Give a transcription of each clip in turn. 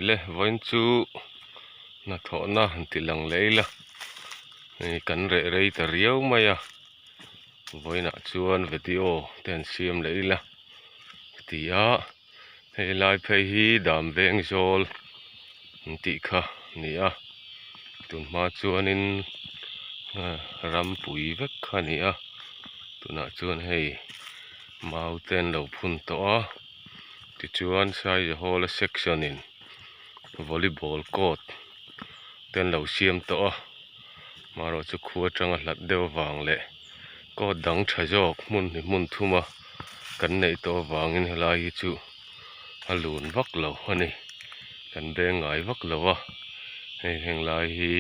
Le vawiin chu hnathawhna han ti lang leh ila hei kan reh rei ta riau mai a vawiinah chuan video te han siam leh ila ka ti a hei lai phei hi dam veng zawl an tih kha a ni a tunhma chuanin rampui vek kha a ni a tunah chuan hei mau te an lo phun tawh a. Tichuan Saizahawla section in volleyball court te an lo siam tawh a marawh chu khu atanga hlat deuh avang leh court dang tha zawk hmun hi hmun thum a kan neih tawh avangin helai hi chu a lun vak lo a ni kan beng ngai vak lo a hei heng lai hi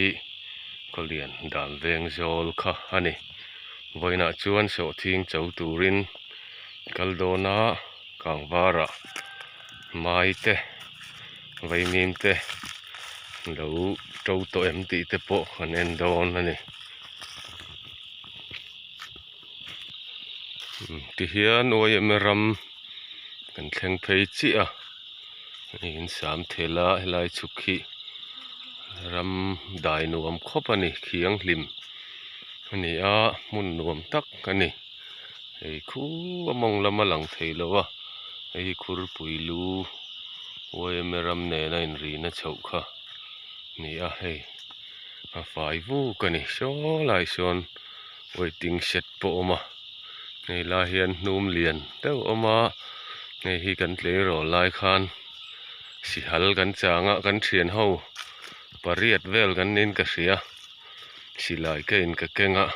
khawlian dan veng zawl kha a ni vawiinah chuan sawhthing cho turin. Kal dawna kangvarah mai te vaimim te lo to tawh em tih te pawh kan en dawn a ni tihian uaime ram kan thleng phei chiah a hei in sam thel a helai chhuk hi ram dai nuam khawp a ni thianghlim a ni a hmun nuam tak a ni. Hei khu a mawng lama lang thei lo a hei hi khurpui lu yma ram nena inrina chhoh kha ni a hei a fai vuk a ni saw lai sawn waiting shed pawh a awm a hei lai hian hnum lian deuh a awm a hei hi kan tleirawl lai khan sihal kan chang a kan thian ho pariat vel kan niin ka hria. Silai ka in ka keng a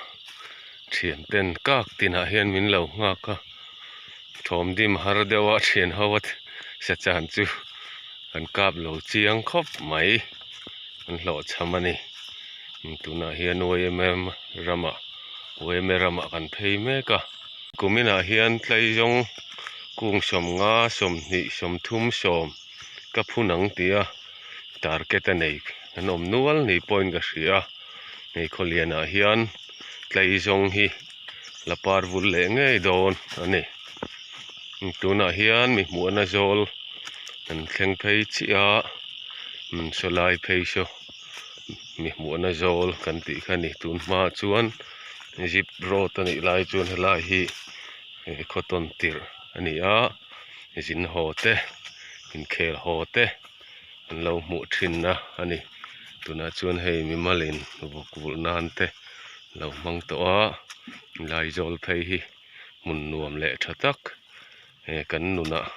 thian ten kak tinah hian min lo nghak a thawmdim har deuh a thian ho a sa chan chu an kap lo chiang khawp mai an hlawhchham a ni tunah hian ymm ramah yma ramah kan phei mek a kuminah hian tlaizawng kung sawmnga sawmhnih sawmthum sawm ka phun ang tih a. Target a nei an awm nual ni pawhin ka hria a hei khawlianah hian tleizawng hi la par vul leh ngei dawn a ni tunah hian mi hmuhna zawl an thleng phei chiah a saw lai phei saw mi hmuhna zawl kan tih kha a ni tun hma chuan zip road a nih lai chuan helai hi khaw tawn tirh a ni a zin haw te inkhel haw te. An lo hmuh thinna a ni tunah chuan hei mimalin vawk vulh nan te lo hmang tawh a laizawl phei hi hmun nuam leh tha tak he kan nunah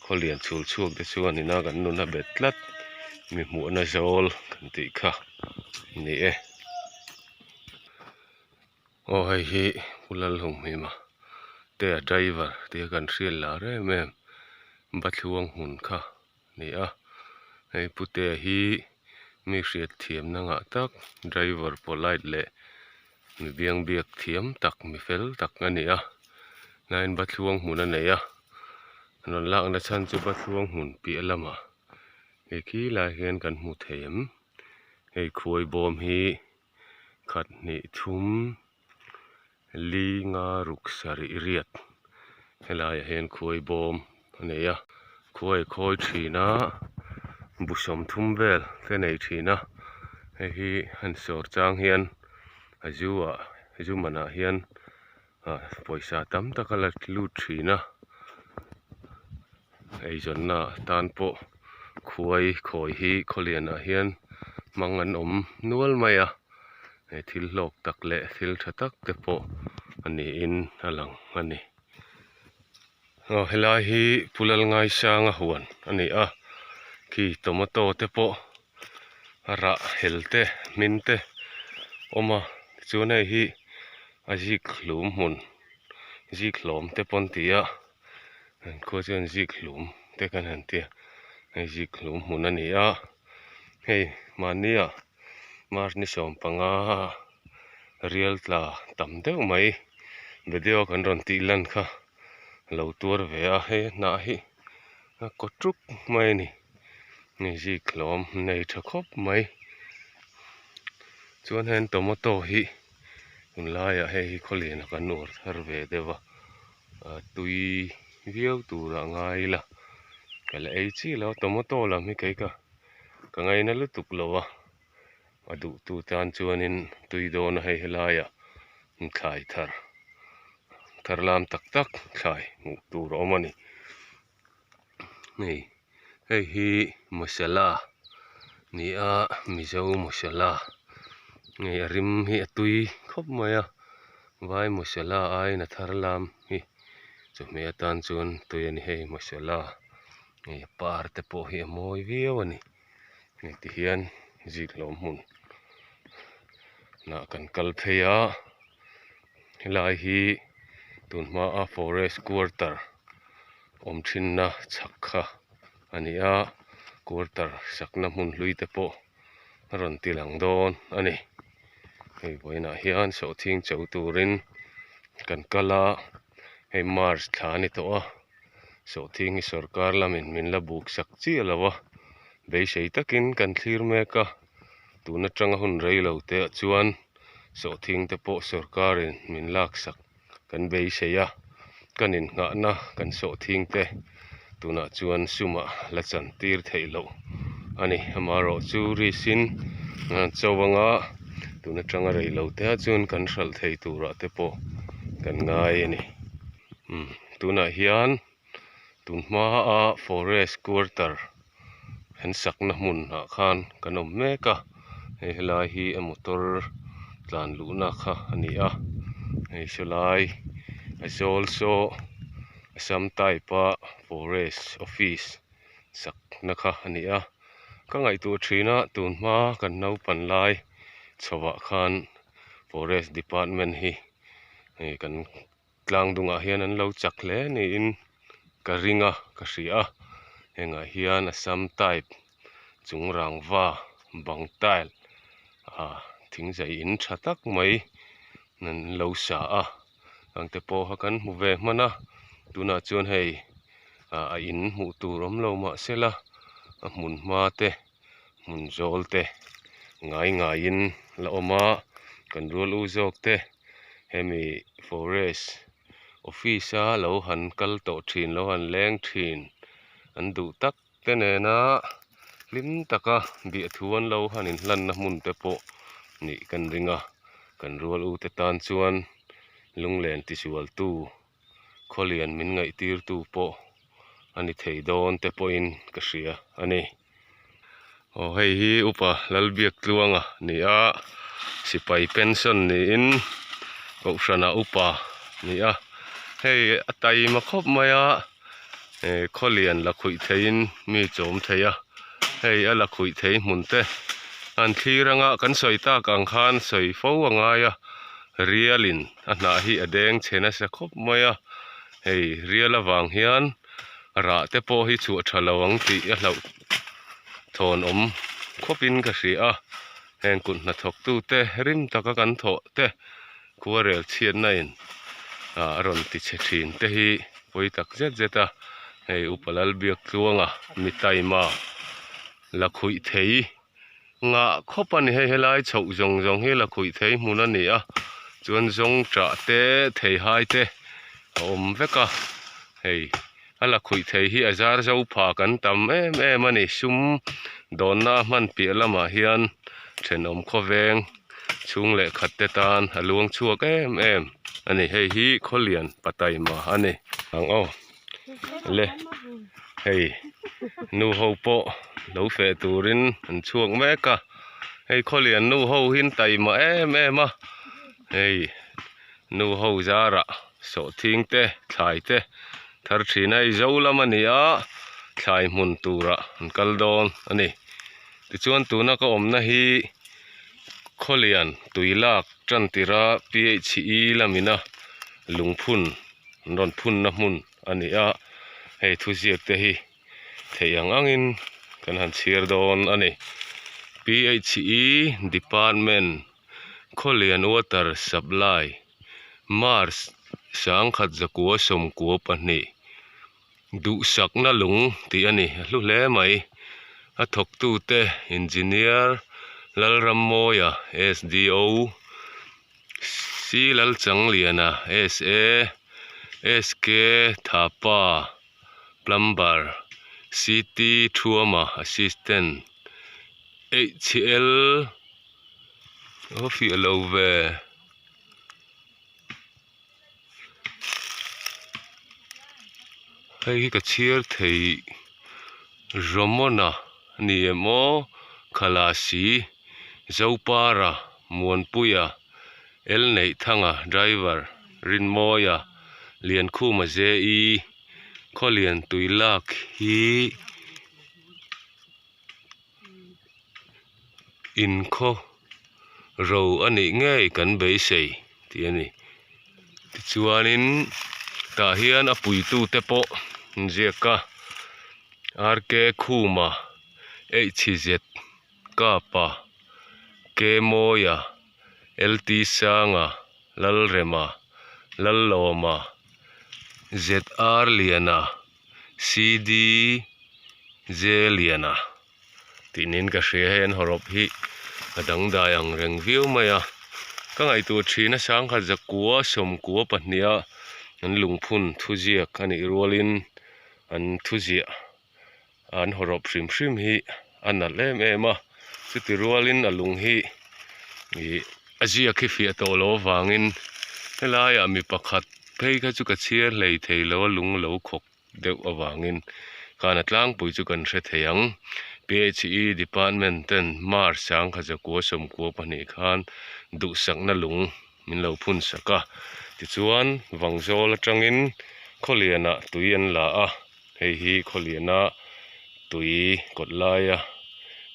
khawlian chhul chhuak te chuan ina kan nun a bet tlat mi hmuhna zawl kan tih kha a ni e. Aw hei hi Pu Lalhunghima te a driver tia kan hriat lar em em Bathluang hmun kha ni a hei putea hi mi hriat thiamna ngah tak driver polite leh mi biang biak thiam tak mi fel tak a ni a tlaiin bathluang hmun a nei a rawn lakna chhan chu bathluang hmun piah lamah hei khi lai hian kan hmu thei em hei khuai bawm hi khat hnih thum li nga ruk sarih riat helaiah hian khuai bawm a nei a khuai khawi thin a bu sawmthum vel te nei thin a hei hi han sawr chang hian a zu ah zu manah hian ah pawisa tam tak a la lut thin a eizawnna tan pawh khuai khawi hi khawlianah hian hmang an awm nual mai a he thil hlawk tak leh thil tha tak te pawh a niin a lang a ni. Aw helai hi Pu Lalngaisanga huan a ni a khi tomato te pawh a rah hel te hmin te awm a tichuan hei hi a zik hlum hmun zik hlawm te pawh an ti a. An khua chuan zik hlum te kan han tia hei zik hlum hmun a ni a hei mahnia march ni 15 rial tla tam deuh mai video kan rawn tih lan kha a lo tuar ve a hei a hnah hi a kaw tuk mai a ni hei zik hlawm nei tha khawp mai chuan heng tomato hi tunlaiah hei hi khawlian a kan uar thar ve deuh a. Tui viau tur a ngai ila ka la ei chi lo tomato lam hi kei ka. Ka ngaina lutuk lo a, a duhtu tan chuanin tui dawn a hei helaiah thlai thar thar lam tak tak thlai hmuh tur a awm a ni. Hei hei hi masala ni a mizo masala hei a rim hi a tui khawp mai a vai masala aiin a thar lam hi chawhmeh atan chuan tui a ni hei masala. Hei par te pawh hi a mawi viau a ni hei ti hian zik hlawm hmun nah kan kal phei a helai hi tun hmaa forest quarter awm thinna chhak kha a ni a quarter sakna hmun hlui te pawh a rawn ti lang dawn a ni hei vawiinah hian sawhthing cho turin kan kal a hei march thla a ni tawh a. Sawhthing hi sorkar lamin min la buk sak chiah lo a, beisei takin kan thlir mek a, tun atanga hun rei lo te ah chuan sawhthing te pawh sorkarin min lak sak kan beisei a, kan innghahna kan sawhthing te tunah chuan sumah la chan tir theih loh a ni. Amaherawh chu risk-in cho anga tun atanga rei lo te ah chuan kan hralh thei turah te pawh kan ngai a ni. Umm tunah hian tun hmaa forest quarter an sakna hmun ah khan kan awm mek a hei helai hi a motor tlan luhna kha a ni a hei sawlai Aizawl saw Assam type a forest office sakna kha a ni a ka ngaihtuah thin a tun hma kan naupan lai chhoah khan forest department hi hei kan. Tlang dungah hian an lo chak hle niin ka ring a ka hria a hengah hian Assam type chung rangva bang tile ah thingzai in tha tak mai an lo sa a ang te pawh kha kan hmu ve hman a tunah chuan hei ah a in hmuh tur awm lo mahsela a hmun hma te hmun zawl te ngai ngaiin la awm a kan rual u zawk te. Hemi forest office a lo han kal tawh thin lo han leng thin an duh tak te nena hlim taka biahthu an lo han inhlanna hmun te pawh nih kan ring a kan rual u te tan chuan lunglen tisualtu khawlian min ngaihtirtu pawh a ni thei dawn te pawhin ka hria a ni. Aw hei hi upa Lalbiaktluanga ni a sipai pension niin kohhranah upa ni a hei a taima khawp mai a eh khawlian la khuih theiin mi chawm thei a hei a la khuih thei hmun te an thlir anga kan sawi tak ang khan sawi fo a ngai a rialin a hnah hi a deng chhe nasa khawp mai a hei rial avang hian. Rah te pawh hi chhuah tha lo ang tih a hlauh thawn awm khawpin ka hria a, heng kut hnathawk tute rim taka kan thawh te khuarel chhiatna in ah a rawn ti chhe thin te hi pawi tak zet zet a, hei Upa Lalbiaktluanga mi taima la khuih thei Ngah khawp a ni hei helai chhoh zawng zawng hi lakhuih thei hmun a ni a chuan zawng ṭah te theihai te a awm vek a hei a lakhuih thei hi a zar zo pha kan tam em em a ni sum dawnna a hman piah lamah hian thenawm khawveng chhung leh khat te tan a luang chhuak em em a ni hei hi khawlian pataima a ni ang aw. Le hei nu ho pawh lo feh turin an chhuak mek a hei khawlian nu ho hi an taima em em a hei nu ho zarah sawhthing te thlai te thar thin a hei zo lam a ni a thlai hmun turah an kal dawn a ni tichuan tuna ka awmna hi khawlian tui lak tan tirha P_H_E lamina lungphun. An rawn phunna hmun a ni a, hei thuziak te hi theih ang angin kan han chhiar dawn a ni. PHE Department Khawlian Water Supply March 1992 Duhsakna lung tih a ni a hlu hle mai. A thawktute Engineer Lalrammawia SDO C Lalchangliana, SA, SK Thapa, Plumber, CT Thuama, Assistant, HL a fiah lo ve. Hei hi ka chhiar thei Ramona a ni em aw Khalasi Zopara Muanpuia Elneihthanga driver Rinmawia Liankhuma JE Khawlian tui lak hi inkhaw ro a nih ngei kan beisei tih a ni tichuanin tah hian a puitute pawh an ziak a R K Khuma H Z Kapa K Mawia L T Sanga Lalrema Lallawma Z R Liana. CD J Liana tih niin ka hria hei an hawrawp hi a dangdai ang reng viau mai a ka ngaihtuah thin a sangkhat zakua sawmkua pahniha an lungphun thuziak a nih rualin an thuziah an hawrawp hrim hrim hi a nalh em em a chuti rualin a lung hi ih a ziak hi fiah tawh loh avangin helaiah mi pakhat phei kha chu ka chhiar hlei thei lo a lung lo khawk deuh avangin khan a tlangpui chu kan hre thei ang PHE department ten March sangkhat zakua sawmkua pahnih khan duhsakna lung min lo phun sak a tichuan Vangzawl atangin Khawlianah tui an la a hei hi Khawliana tui kawt laia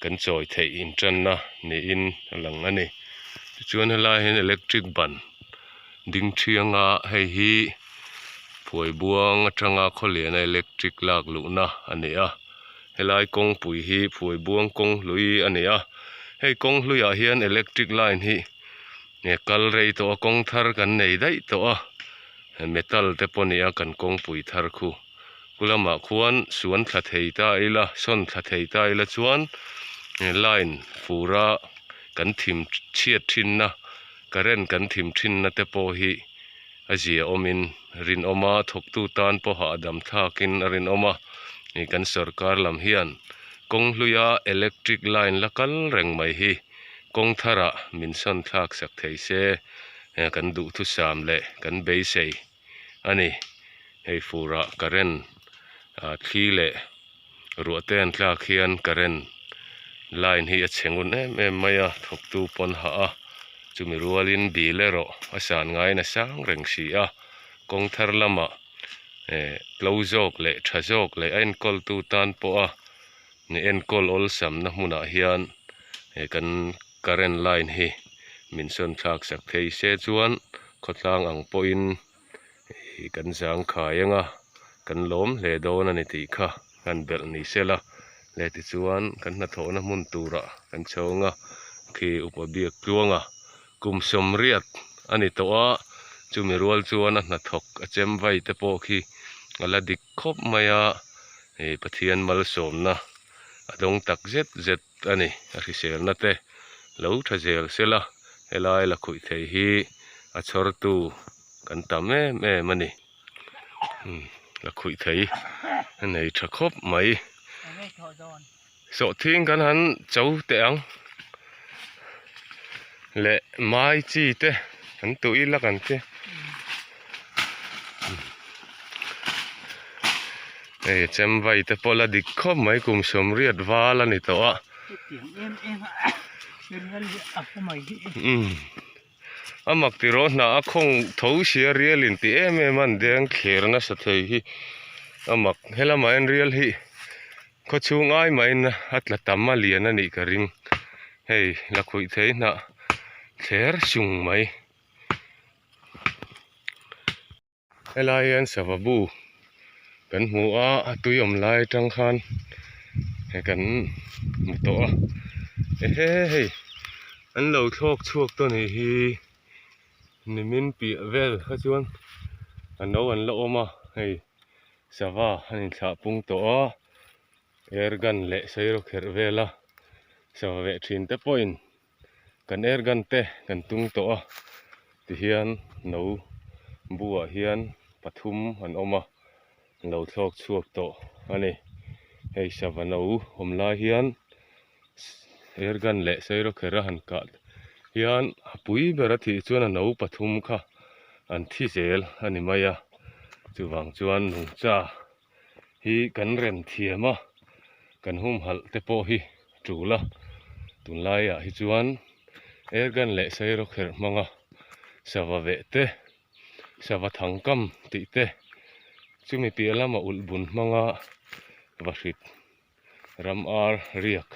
kan chawi theih intanna niin a lang a ni tichuan helai hian electric ban ding thianga hei hi Phuaibuang atanga Khawliana electric lak luhna a ni a helai kawngpui hi Phuaibuang kawng hlui a ni a hei kawng hluiah hian electric line hi. Nge kal rei tawh a kawng thar kan nei daih tawh a metal te pawh nia kan kawngpui thar khu khu lamah khuan suan thla thei ta ila sawn thla thei ta ila chuan line fura kan thim chhiat thinna current kan thim thinna te pawh hi a zia awmin rinawma thawktu tan pawha a dam thlakin a rinawm a ni kan sorkar lam hian kawng hluia electric line la kal reng mai hi. Kawng tharah min sawn thlak sak thei se kan duhthusam leh kan beisei a ni. Hei furah current thli leh ruah te an tlak hian current line hi a chhe ngun em em mai a, thawktu pawn hah a, chumi rualin bil erawh a san ngaiin a sang reng si a, kawng thar lamah tlo zawk leh tha zawk leh a enkawltu tan pawha Ni enkawl awlsamna hmunah hian he kan current line hi min sawn thlak sak thei se chuan khawtlang ang pawhin ih kan zangkhai anga kan lawm hle dawn a ni tih kha han belh ni se la le tichuan kan hnathawhna hmun turah kan chhawng a khi upa biak tluanga kum sawmriat a ni tawh a chumi rual chuan a hnathawk a chem vai te pawh khi a la dik khawp mai a hei Pathian malsawmna a dawng tak zet zet a ni a hriselna te lo tha zel sela helai la khuih thei hi a chhawr tu kan tam em em a ni la khuih thei a nei tha khawp mai sawhthing kan han cho teh ang leh mai chi te an tuh ila kan ti hei chem vai te pawh la dik khawp mai kum sawmriat val a ni tawh a a mak tih rawh hnah a khawng tho sia rial in ti em em a an deng thler nasa thei hi a mak helamah hian rial hi. Khaw chhung ai mahin a tla tam a lian a nih ka ring hei la khuih thei hnah thler sung mai helai hian sava bu kan hmu a a tui awm lai atang khan hei kan hmu tawh a ehe hei an lo thlawk chhuak tawh a nih hi nimin piah vel kha chuan a no an la awm a hei. Sava an inthlah pung tawh a, air gun leh sairawkherh vela sava veh thin te pawhin kan air gun te kan tung tawh a tihian no buah hian pathum an awm a an lo thlawk chhuak tawh a ni hei sava no awm lai hian. Airgun leh sairawkherh a han kah hian a pui ber a thih chuan a no pathum kha an thi zel a ni mai a, chuvang chuan nungcha hi kan rem thiam a, kan humhalh te pawh hi tul a, tunlaiah hi chuan airgun leh sairawkherh hmanga sava veh te sava thangkam tih te chumi piah lama ulh bun hmanga vahrit ram ar riak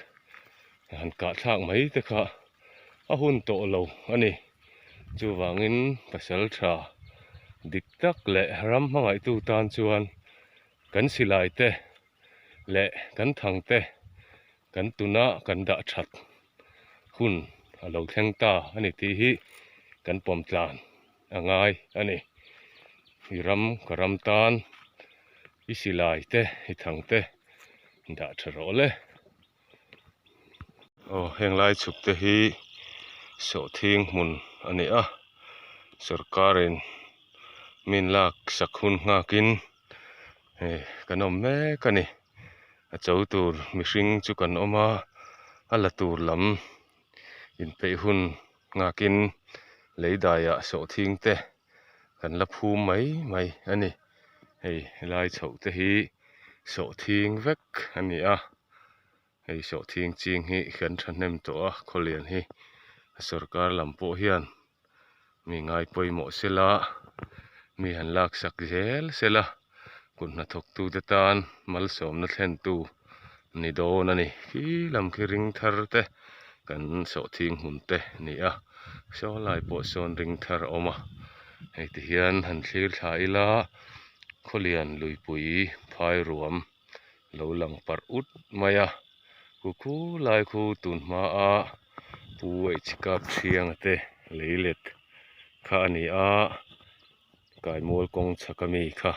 han kah thlak mai te kha a hun tawh lo a ni. Chuvangin pasal tha dik tak leh ram hmangaihtu tan chuan kan silai te leh kan thang te kan tuna kan dah that hun a lo thleng ta a ni tih hi kan pawm tlan a ngai a ni. I ram ka ram tan i silai te i thang te dah tha rawh le. Aw heng lai chhuk te hi sawhthing hmun a ni a sorkar in min lak sak hun nghak in hei kan awm mek a ni a cho tur mihring chu kan awm a a la tur lam inpeih hun nghak in lei daiah sawhthing te kan la phum mai mai a ni hei helai chhoh te hi sawhthing vek a ni a hei sawhthing ching hi kan thahnem tawh a khawlian hi a sorkar lam pawh hian mi ngai pawimawh sela mi han laksak zel sela kut hnathawk tute tan malsawmna thlentu ni dawn a ni khi lam khi ring thar te kan sawhthing hmun te a ni a saw lai pawh sawn ring thar a awm a hei ti hian han thlir thla ila khawlian luipui phai ruam lo lang parh ut mai a khu khu lai khu tun hma a pu h kap thianga te lei let kha a ni a kaimual kawng chhak ami kha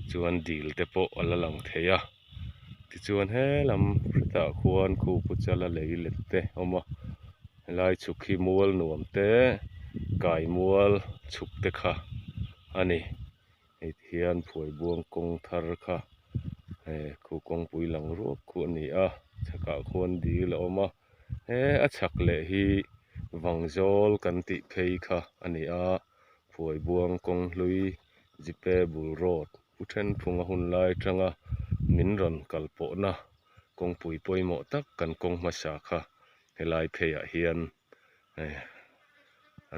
chuan dil te pawh a la lang thei a tichuan he lam hretah khuan khu pu chala lei let te a awm a helai chhuk hi mual nuam te kaimual chhuk te kha a ni. Hei ti hian phuaibuang kawng thar kha eh khu kawngpui lang ruak khu a ni a chhakah khuan dil a awm a he a chhak leh hi vangzawl kan tih phei kha a ni a phuaibuang kawng hlui Jipe bul road pu thenphunga hun lai atanga min rawn kal pawhna kawngpui pawimawh tak kan kawng hmasa kha helai pheiah hian eh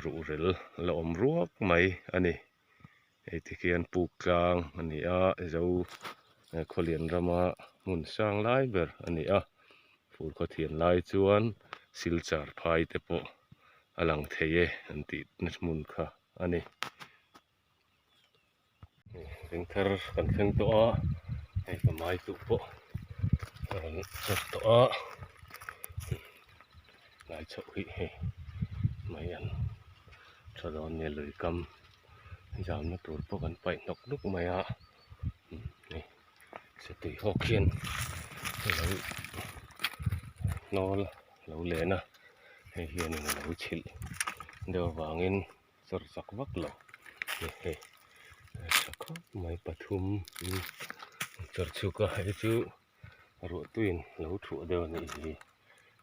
ruhrel la awm ruak mai a ni. Hei ti khian puk tlang a ni a zo khawlian rama hmun sang lai ber a ni a fur khawthian lai chuan silchar phai te pawh a lang thei e an tih na hmun kha a ni. Ring thar kan thleng tawh a hei pamai tuh pawh a rawn chawt tawh a lai chhoh hi hei mai an tha dawn nia lui kam Zamna tur pawh kan paih hnawk nuk mai a hei satui hawk hian alo hnawl alo len a hei hianin alo chhilh deuh avangin chawr chak vak lo ni hei a tha khawp mai pathum chawr chhuk a hei chu ruahtuiin lo thuah deuh a nih hi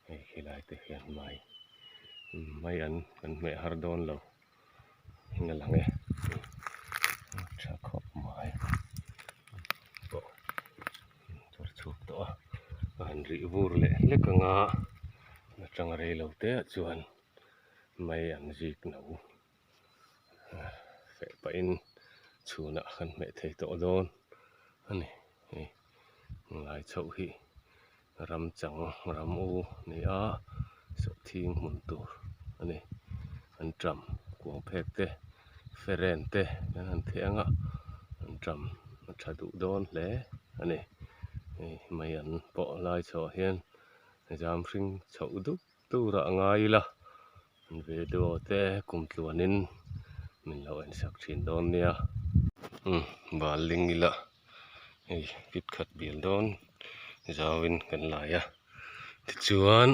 hei khilai te hian mai mai an kan hmeh har dawn lo. Eng a lang e a tha khawp mai pawh chawr chhuak tawh a a han rih vur leh hlek ang a atanga rei lo te ah chuan mai an zik no feh pahin chhunah kan hmeh thei tawh dawn a ni hei ngai chhoh hi ram chang ram u a ni a sawhthing hmun tur a ni an ṭam kuang phek te feren te an han theh ang a an ṭam a ṭha duh dawn hle a ni hei mai an pawh lai chhoh ah hian zam hring chhoh dup turah a ngai ila an video te kum tluanin min lo en sak thin dawn nia umm bal ling ila. Hei kit khat bial dawn zauin kan lai a tichuan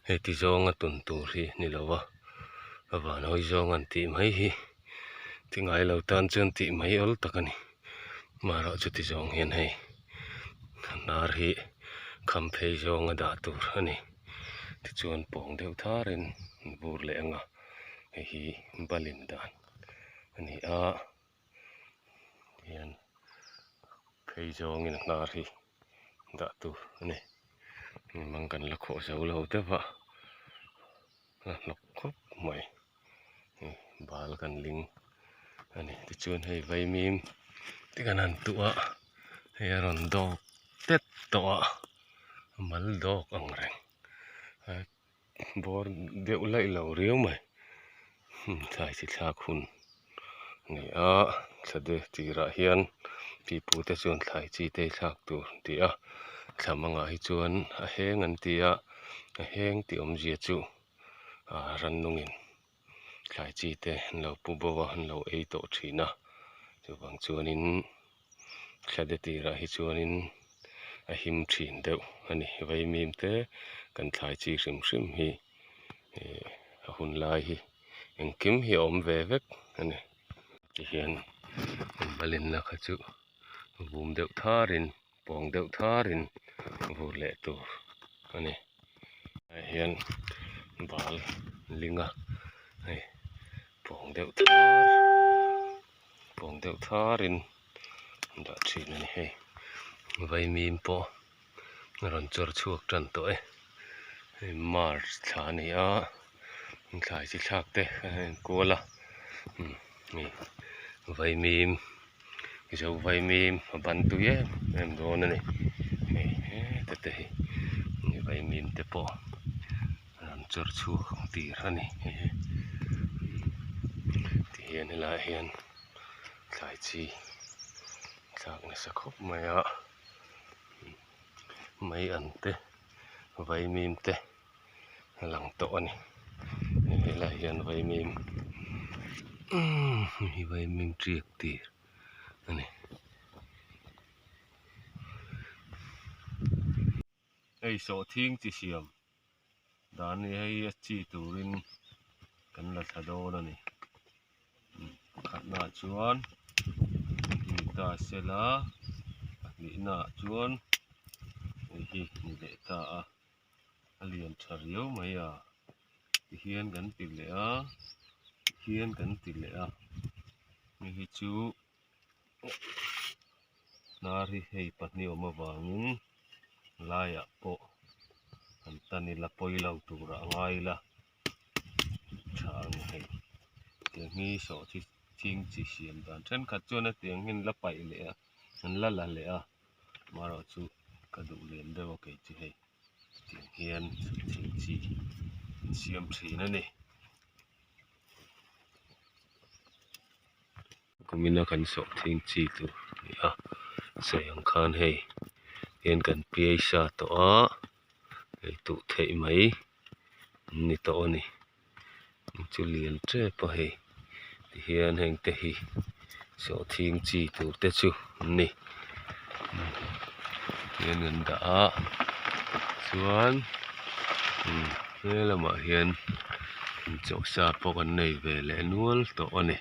hei ti zawnga tun tur hi ni lo va a van hawi zawng an tih mai hi ti ngai lo tan chuan tih mai awl tak a ni marawh chu ti zawng hian hei hnar hi kham phei zawnga dah tur a ni. Tichuan pawng deuh tharin an vur leh ang a, hei hi balin dan a ni a, tihian phei zawngin a hnar hi dah tur a ni. Mang kan la khawh zo lo deuh a, a hnawk khawp mai. Bal kan ling a ni tichuan hei vaimim te kan han tuh a hei a rawn dawk tet tawh a a mal dawk ang reng a bawr deuh laih lo riau mai thlai chi thlak hun a ni a thla de tirah hian pipu te chuan thlai chi te thlak tur an ti a thla mangah hi chuan a heng an ti a a heng tih awmzia chu. ah rannungin thlai chi te an lo pu bo a an lo ei tawh thin a chuvang chuanin thla de tirah hi chuanin a him thin deuh a ni vaimim te kan thlai chi hrim hrim hi ih a hun lai hi engkim hi a awm ve vek a ni tihian an balenna kha chu vum deuh tharin pawng deuh tharin vur leh tur a ni. Ah hian bal ling a hei pawng deuh thar pawng deuh tharin dah thin a ni hei vaimim pawh a rawn chawr chhuak tan tawh e hei march thla a ni a thlai chi thlak te a enkual a hei vaimim. Zo vaimim a ban tui em em dawn a ni hei heta te hi vaimim te pawh an chawr chhuak ang tir a ni hei hi tihian helaiah hian thlai chi thlak nasa khawp mai a mei an te vaimim te a lang tawh a ni helaiah hian vaimim hi vaimim tiak tir a ni. Hei sawhthing chi siam dan hi hei a chi turin kan la thla dawn a ni pakhatnaah chuan ni ta sela pahnihnaah chuan hei hi ni leh ta a. a lian tha riau mai a tihian kan ti leh a tihian kan ti leh a hei hi chu hnar hi hei pahnih awm avangin laiah pawh han tan ila pawi lo turah a ngai ila tha a ni hei tiang hi sawhthi thing chi siam dan thenkhat chuan a tiang hi an la paih leh a an la la leh a. Amaherawhchu ka duh lem deuh a kei chu hei tiang hian thing chi an siam thin a ni. Kumina kan sawh thing chi tur a ni a sawi ang khan hei hian kan piai sa tawh a hei tuh theih mai an ni tawh a ni. Chu lian tep a hei tihian heng te hi sawhthing chi tur te chu an ni tihian an dah a chuan he lamah hian chawhsa pawh kan nei ve leh nual tawh a ni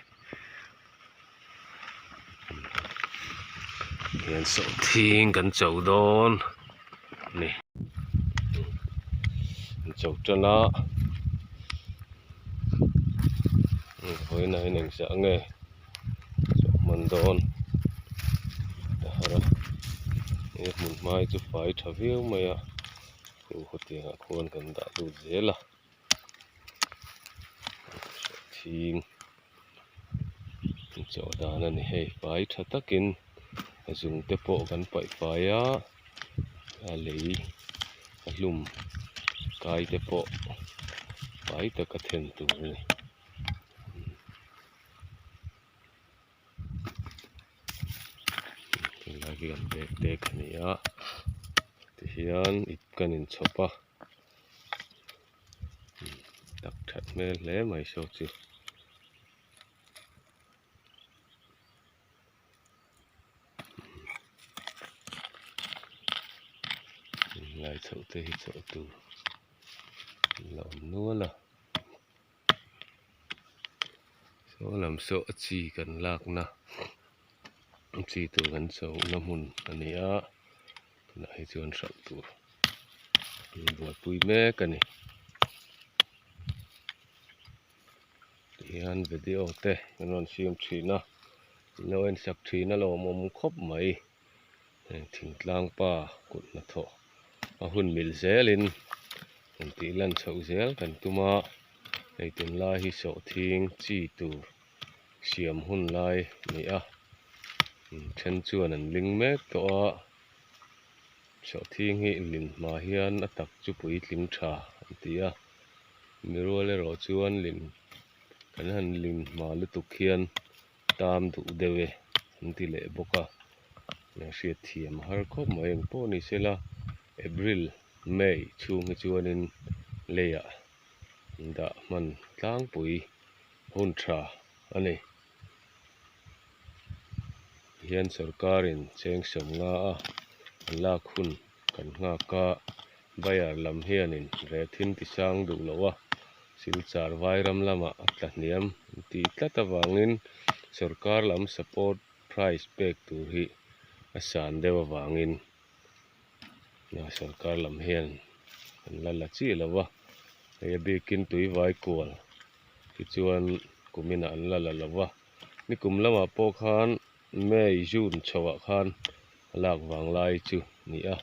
hian sawhthing kan cho dawn a ni an cho tan a vawiinah hian engzah nge chawh hman dawn a har a he hmun hma hi chu fai tha viau mai a chu hetiangah khuan kan dah lut zel a sawhthing. Chawh dan a ni hei fai tha takin a zung te pawh kan paih fai a a lei a hlum kai te pawh fai taka then tur a ni. Tunlai hi kan bag te ka ni a tihian ip kan inchhawp a. Tak that hmel hle mai saw chu. Lai chhoh te hi chhoh tur la awm nual a. Saw lam saw a chi kan lakna chi tur kan chhohna hmun a ni a. Tunah hi chuan hralh tur an buaipui mek a ni. Hian video te kan rawn siam thin a, min lo en sak thin a lawmawm khawp mai. Heng thingtlang pa kut hnathawh a hun mil zelin rawn tih lan chhoh zel kan tum a, hei tunlai hi sawhthing chi tur siam hun lai a ni a, then chuan an ling mek tawh a. Sawhthing hi lin hma hian a tak chu puitling tha an ti a, mi rual erawh chuan lin kan han lin hma lutuk hian tam duh deuh e an ti leh bawk a, hriat thiam a har khawp mai engpawh ni sela April May chhung hi chuanin leiah an dah hman tlangpui hun tha a ni. Hian sorkarin cheng sawmnga a an lak hun kan nghak a, buyer lam hianin rethin ti sang duh loh a, Silchar vairam lamah a tla hniam an tih tlat avangin sorkar lam support price pek tur hi a san deuh avangin sorkar lam hian an la la chiah lo va, hei a bikin tuivai kual tichuan kuminah an la la lo va, nikum lamah pawh khan May June chhoah khan a lak vang lai chu a ni a,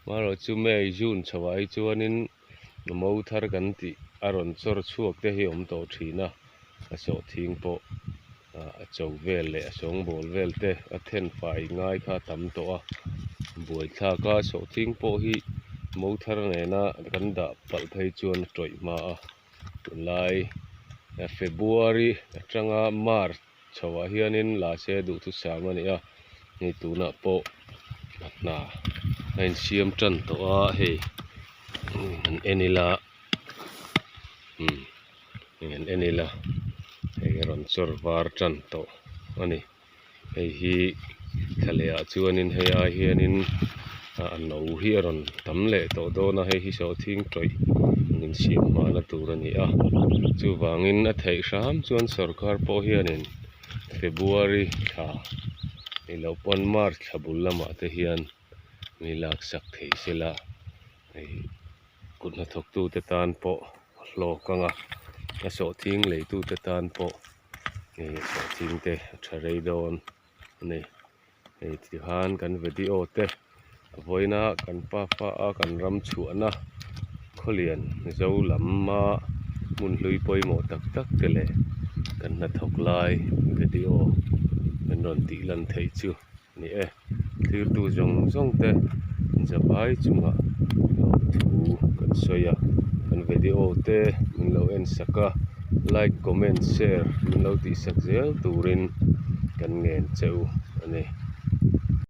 amaherawh chu May June chhoah hi chuanin mo thar kan tih a rawn chawr chhuak te hi a awm tawh thin a, a sawhthing pawh a cho vel leh a sawngbawl vel te a then fai ngai kha a tam tawh a, buaithlak a sawhthing pawh hi mo thar nena kan dah palh phei chuan a tawih hma a. Tunlai February atanga March chhoah hianin la se duhthusam a ni a, hei tunah pawh a hna a insiam tan tawh a hei han en ila umm hei han en ila hei a rawn chawr var tan tawh a ni. Hei hi thla leh ah chuanin hei ai hianin a no hi a rawn tam leh tawh dawn a hei hi sawhthing tawih an insiam hmana tur a ni a chuvangin a theih hram chuan sorkar pawh hianin February thla nih loh pawn March thla bul lamah te hian mi laksak thei sela hei kut hnathawktute tan pawh a hlawk ang a a sawhthing leitute tan pawh. Hei sawhthing te a tha rei dawn a ni hei tikhan kan video te a vawiina kan pafa a kan ram chhuahna khawlian zo lama hmun hlui pawimawh tak tak te leh kan hnathawk lai video kan rawn tih lan theih chu a ni e thirtu zawng zawng te zavai chungah lawmthu kan sawi a kan video te min lo en sak a like comment share min lo tih sak zel turin kan ngen che u a ni.